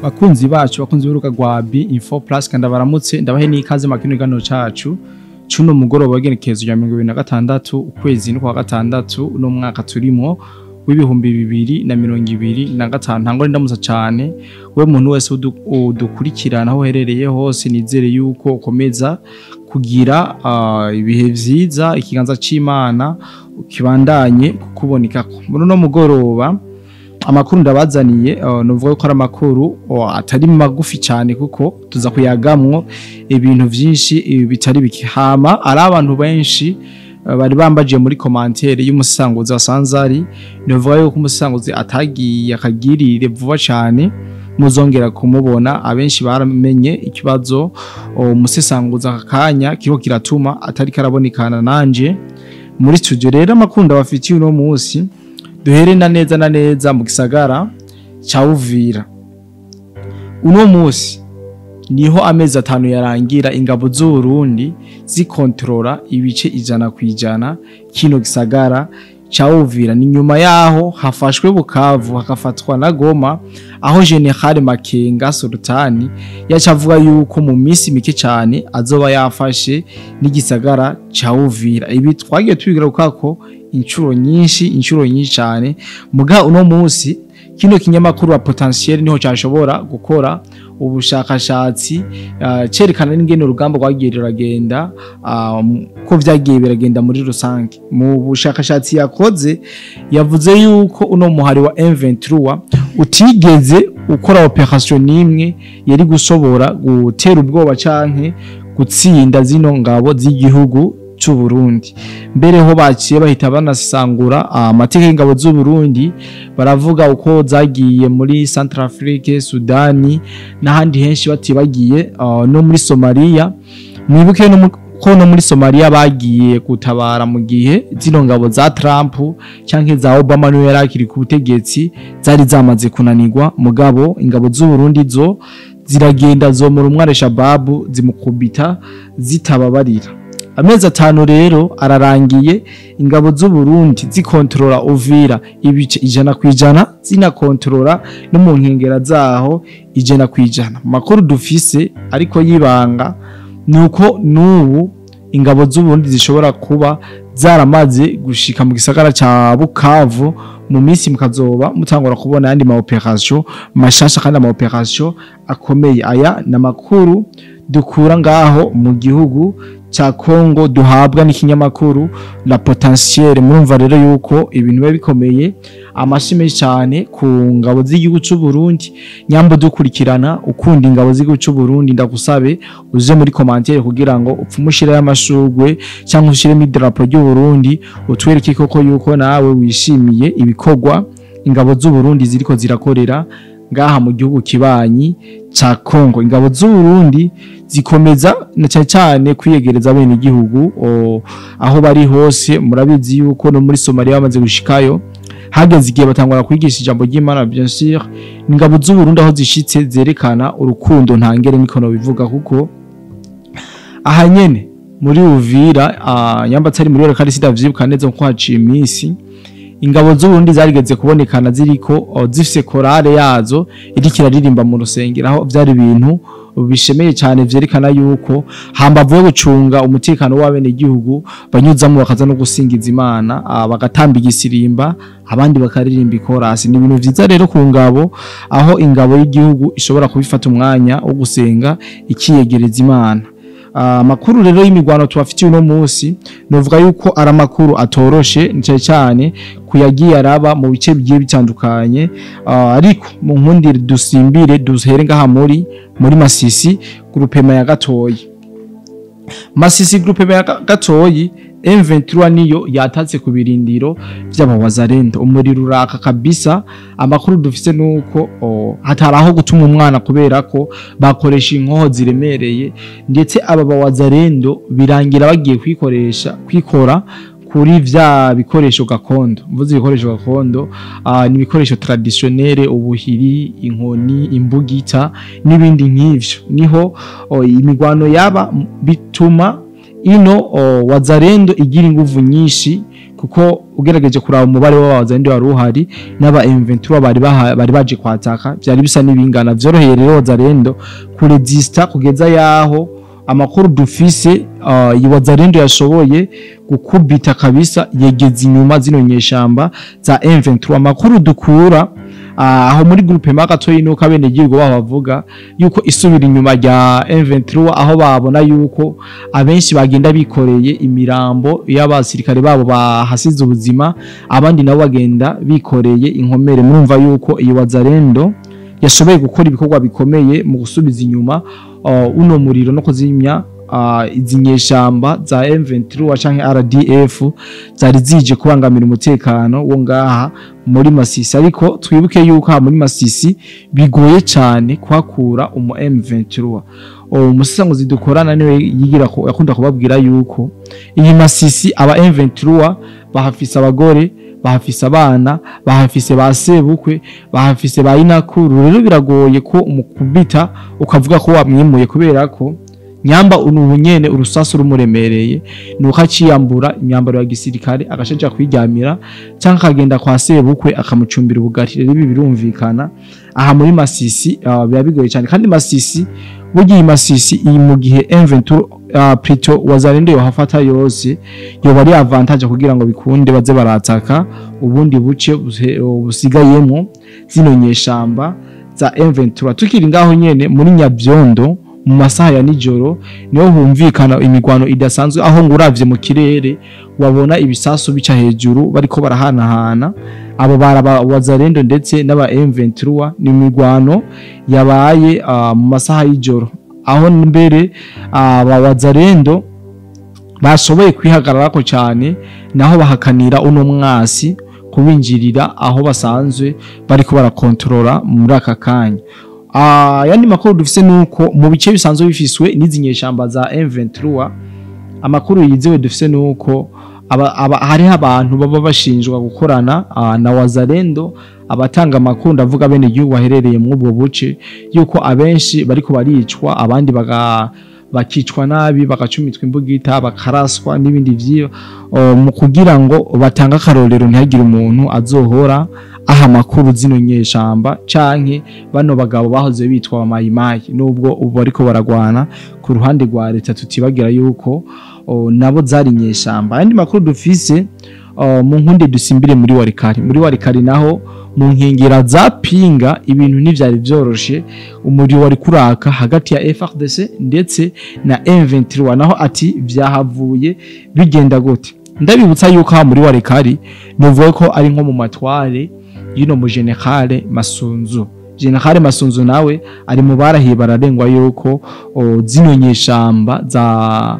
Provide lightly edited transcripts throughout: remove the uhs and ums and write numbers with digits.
Bakunzi bacu, bakunzi b'urubuga rwa B Info Plus, kandi baramutse, ndabahe n'ikaze mu kiganiro cacu cuno mugoroba w'igenekerezo rya 2026 ukwezi no kwa gatandatu uno mwaka turimo w'2025. Ntango ndamutsa cane we muntu wese udukurikirana aho uherereye hose, nizere yuko ukomeza kugira ibihe vyiza, ikiganza c'Imana kibandanye kukubonekako. Muri uno mugoroba amakuru ndabazaniye, nuvuga ko ari amakuru atari magufi cyane, kuko tuza kuyagamwo ibintu vyinshi bitari bikihama. Ari abantu benshi bari bambaje muri commentaire y'umusanguzi wasanzari, nuvuga yuko umusanguzi atagiye akagirire vuba cyane, muzongera kumubona. Abenshi baramenye ikibazo umusesanguzi akanya kiko kiratuma atari karabonekana nanje muri studio. Rero amakuru bafitiye uno munsi, duhere na neza na neza mu gisagara ca Uvira. Uno munsi niho amezi 5 yarangira ingabo z'u Burundi zikontrola ibice 100% kino gisagara ca Uvira. Ni nyuma yaho hafashwe Bukavu, hakafatwa na Goma, aho General Makenga Sultani yacavuga yuko mu minsi mike cyane azoba yafashe n'igisagara ca Uvira. Ibi twagiye tubigarukako inshuro nyinshi cyane. Muga uno munsi kino kinyamakuru wa Potentiel niho cyashobora gukora ubushakashatsi, cerekana n'ingene urugamba rwagiye ruragenda, ko vyagiye biragenda muri rusange. Mu bushakashatsi yakoze yavuze yuko uno muhari wa M23 utigeze ukora operation nimwe yari gusobora gutera ubwoba canke gutsinda zino ngabo z'igihugu c'u Burundi. Mbere ho baciye bahita banasangura amateka y'ingabo z'u Burundi, baravuga uko zagiye muri Centrafrique, Sudani n'ahandi henshi, batibagiye no muri Somalia. Mwibuke ko no muri Somalia bagiye gutabara mu gihe zino ngabo za Trump canke za Obama niwe yarakiri ku butegetsi zari zamaze kunanirwa. Mugabo ingabo z'u Burundi zo ziragenda zo mu rumware Shababu zimukubita zitababarira. Amezi 5 rero ararangiye ingabo z'u Burundi zikontrola Uvira ibice 100%, zinakontrola no mu nkengera zaho 100%. Makuru dufise ariko yibanga nuko nubu ingabo z'u Burundi zishobora kuba zaramaze gushika mu gisagara ca Bukavu. Mu minsi mukazoba mutangura kubona yandi ma operation mashasha kandi ama operation akomeye. Aya na makuru dukura ngaho mu gihugu cha Kongo, duhabwa n'ikinyamakuru La Potentiel. Murumva rero yuko ibintu biba bikomeye, amashime cyane ku ngabo z'igihugu c'u Burundi. Nyambo dukurikirana ukunda ingabo z'igihugu c'u Burundi, ndagusabe uze muri commentaire kugira ngo upfumushire y'amashurwe cyangwa ushiremo idarapo ry'u Burundi, utwereke koko yuko nawe wishimiye ibikorwa ingabo z'u Burundi ziriko zirakorera ngaha mu gihugu kibanyi ca Kongo. Ingabo z'u Burundi zikomeza na cyane cyane kwiyegereza bene igihugu aho bari hose. Murabizi yuko no muri Somalia bamaze gushikayo, hageze igihe batangura kwigisha ijambo ry'Imana. Bien sûr, ingabo z'u Burundi aho zishitse zerekana urukundo ntangere, niko bivuga, kuko aha nyene muri Uvira, nyamba atari muri Reka sindavyibuka neza nko haciye iminsi, ingabo z'u Burundi zarigeze kubonekana ziriko zifise korale yazo iriko iraririmba mu rusengero, aho vyari ibintu bishemeye cyane vyerekana yuko hambavu yo gucunga umutekano w'abene igihugu banyuzamo bakaza no gusingiza Imana, bagatamba igisirimba, abandi bakaririmba ikorasi. Ni ibintu vyiza rero ku ngabo, aho ingabo y'igihugu ishobora kubifata umwanya wo gusenga ikiyegereza Imana. Amakuru rero y'imigwano tubafitiye uno munsi, novuga yuko ari amakuru atoroshe cyane cyane kuyagiye araba mu bice bigiye bitandukanye, ariko mu nkundire dusimbire duhere ngaha muri Masisi, groupement ya Gatoyi. Masisi groupement ya Gatoyi, M23 niyo yatatse ku birindiro vy'abawazarendo, umuriro uraka kabisa. Amakuru dufise nuko hataraho gutuma umwana kubera ko bakoresha inkoho ziremereye, ndetse aba bawazarendo birangira bagiye kwikoresha kwikora kuri vya bikoresho gakondo. Mvuze ibikoresho gakondo, ni ibikoresho traditionnel, ubuhiri, inkoni, imbugita n'ibindi nk'ivyo. Niho imigwano yaba bituma ino wazarendo igira inguvu nyinshi Kuko ugerageje kuraba umubare w'abazalendo wari uhari n'aba M23 bari baje kwataka, byari bisa n'ibingana. Vyoroheye rero Wazalendo kuresista kugeza yaho amakuru dufise Wazalendo yashoboye gukubita kabisa, yegeza inyuma zino nyeshamba za M23. Amakuru dukura aho muri groupement gatoyi nuko abenegihugu baho bavuga yuko isubira inyuma rya M23, aho babona yuko abenshi bagenda bikoreye imirambo y'abasirikare babo bahasize ubuzima, abandi nabo bagenda bikoreye inkomere. Murumva yuko iyo Wazalendo yashoboye gukora ibikorwa bikomeye mu gusubiza inyuma uno muriro no kuzimya izi nyeshamba za M23 canke RDF zari zije kubangamira umutekano wo ngaha muri Masisi. Ariko twibuke yuko aha muri Masisi bigoye cyane kuhakura umu M23. Umusisanguzi dukorana niwe yigira yakunda kubabwira yuko iyi Masisi aba M23 bahafise abagore, bahafise abana, bahafise ba sebukwe, bahafise ba inakuru. Rero biragoye ko umukubita ukavuga ko wamwimuye, kubera ko nyamba unubunyene urusasu rumuremereye nuko aciyambura imyambaro ya gisirikare agashaja kwiryamira cyangwa akagenda kwa sebukwe akamucumbira ubugari. Rero ibi birumvikana aha muri Masisi biba bigoye cyane. Kandi Masisi bugiye Masisi iyi mu gihe M23 plutôt Wazalendo yohafata yose yoba ari avantage kugira ngo bikunde baze barataka ubundi buce busigayemo zino nyeshamba za M23. Tukiri ngaho nyene muri Nyabyondo mu masaha ya nijoro niho humvikana imigwano idasanzwe, aho nguravye mu kirere wabona ibisasu bica hejuru bariko barahanahana abo baraba Wazalendo ndetse n'aba M23. Ni imigwano yabaye mu masaha y'ijoro, aho mbere aba Wazalendo bashoboye kwihagararako cyane, naho bahakanira uno mwasi kubinjirira aho basanzwe bariko barakontrola muri aka kanya. Ayandi makuru dufise nuko mu bice bisanzwe bifiswe n'izi nyeshamba za M23, amakuru yizewe dufise nuko hariho abantu baba bashinjwa gukorana na Wazalendo. Abatanga amakuru ndavuga bene igihugu baherereye mu ubwo buce yuko abenshi bariko baricwa, abandi bakicwa nabi, bagacumitwa imbugita, bakaraswa n'ibindi vyiba, mu kugira ngo batanga akarorero ntihagire umuntu azohora aha makuru zino nyeshamba canke bano bagabo bahoze bitwa amayimayi, nubwo ubu ariko baragwana ku ruhande rwa leta. Tutibagira yuko nabo zari nyeshamba. Ayandi makuru dufise mu nkunde dusimbire muri Warikari. Muri Warikari naho mu nkengera za Pinga ibintu ntivyari vyoroshe, umuriro wari kuraka hagati ya FARDC ndetse na M23. Naho ati vyahavuye bigenda gute? Ndabibutsa yuko ha muri Warikari nuvuga ko ari nko mu matware y'ino mu General Masunzu. General Masunzu nawe ari mu barahiye bararengwa yuko zino nyeshamba za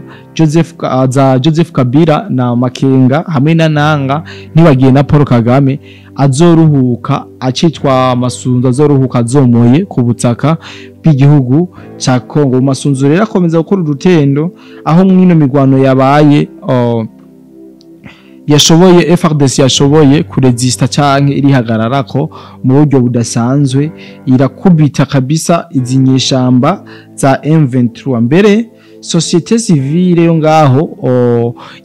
Joseph Kabila na Makenga hamwe na Nanga ntibagiye na Paul Kagame azoruhuka acitwa Masunzu, azoruhuka azomoye ku butaka bw'igihugu ca Kongo. Masunzu rero akomeza gukora urutendo, aho mwino migwano yabaye yashoboye FARDC yashoboye kuresista canke irihagararako mu buryo budasanzwe, irakubita kabisa izi nyeshamba za M23. Mbere société civile yo ngaho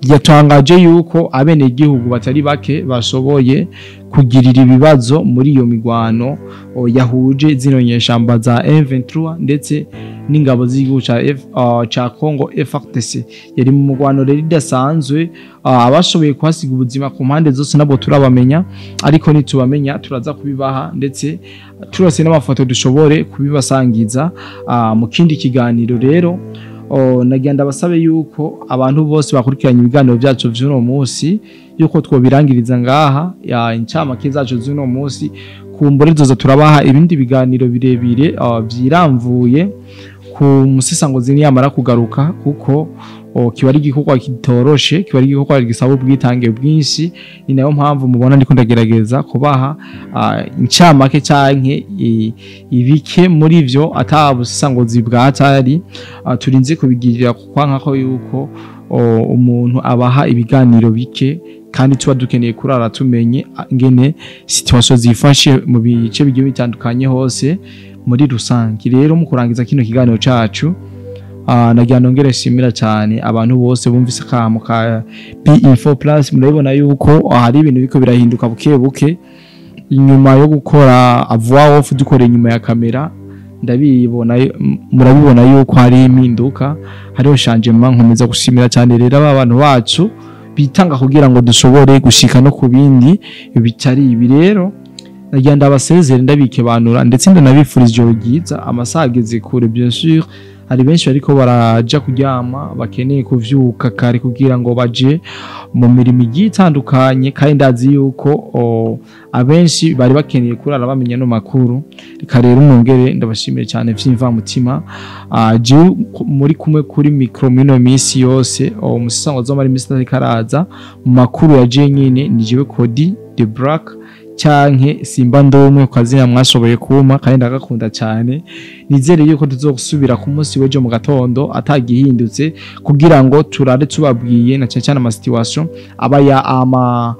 yatangaje yuko abene igihugu batari bake bashoboye kugirira ibibazo muri iyo migwano yahuje zino nyeshamba za M23 ndetse n'ingabo z'igihugu ca Congo FARDC. Yari mu mugwano rero idasanzwe, abashoboye kuhasiga ubuzima ku mpande zose nabo turabamenya, ariko nitubamenya turaza kubibaha ndetse turose n'amafoto dushobore kubibasangiza mu kindi kiganiro. Rero nagenda basabe yuko abantu bose bakurikiranye ibiganiro byacu vy'uno munsi yuko twobirangiriza ngaha ya incamake zacu z'uno munsi. Kumbure zoza turabaha ibindi biganiro birebire vyiramvuye ku musisangozi niyamara kugaruka, kuko kiba ari igikorwa kitoroshe, kiba ari igikorwa gisaba ubwitange bwinshi. Ni nayo mpamvu mubona ndiko ndagerageza kubaha incamake canke ibike muri vyo atabusisangozi bwatari turinze kubigirira kwanka ko yuko umuntu abaha ibiganiro bike, kandi tuba dukeneye kurara tumenye ngene situation zifashe mu bice bigiye bitandukanye hose muri rusange. Rero mu kurangiza kino kiganiro cacu Nagira nongere nshimira cyane abantu bose bumvise akamo ka P-Info Plus. Murabibona yuko hari ibintu biko birahinduka buke buke inyuma yo gukora voix off dukora inyuma ya kamera. Ndabibona, murabibona yuko hari impinduka, hariho changement. Nkomeza gushimira cyane rero aba bantu bacu bitanga kugira ngo dushobore gushika no ku bindi bitari ibi. Rero nagira ndabasezere, ndabikebanura, ndetse ndanabifuriza ijoro ryiza. Amasaha ageze kure, bien sûr hari benshi bariko baraja kuryama, bakeneye kuvyuka kare kugira ngo baje mu mirimo igiye itandukanye, kandi ndazi yuko abenshi bari bakeneye kurara bamenya no makuru. Reka rero mwongere ndabashimire cyane vy'imvamutima. Jewe muri kumwe kuri micro mino minsi yose, umusisango azomara iminsi itariko araza mu makuru ya je nyene, ni jewe Cody the Black canke Simba Ndomwe ku kazina mwashoboye kuma, kandi ndagakunda cyane. Nizere yuko tuzosubira ku munsi w'ejo mu gatondo atagihindutse, kugira ngo turare tubabwiye na cyane cyane ama situation aba ya ama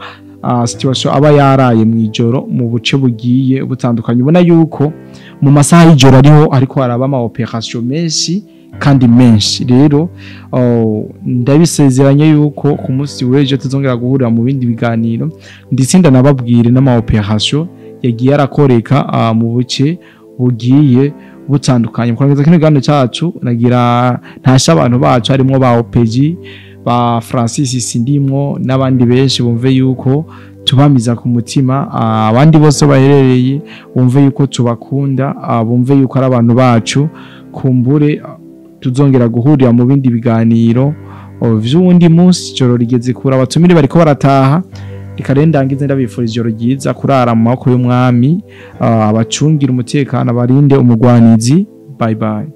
situation aba yaraye mu ijoro mu buce bugiye butandukanye. Ubona yuko mu masaha y'ijoro ariho ariko haraba ama operation menshi kandi menshi. Rero ndabisezeranye yuko ku munsi w'ejo tuzongera guhurira mu bindi biganiro, ndetse ndanababwire n'ama operation yagiye arakoreka mu buce bugiye butandukanye. Mu kurangiza kino kiganiro cyacu, nagira ntasha abantu bacu harimo ba OPG, ba Francis Sindimwo n'abandi benshi, bumve yuko tubamiza ku mutima. Abandi bose baherereye bumve yuko tubakunda, bumve yuko ari abantu bacu. Kumbure tuzongera guhurira mu bindi biganiro vy'uwundi munsi. Ijoro rigeze kure, abatumire bariko barataha. Reka rero ndangize ndabifuriza ijoro ryiza, kurara mu maboko y'umwami, abacungira umutekano, abarinde umugwanizi. Bye bye.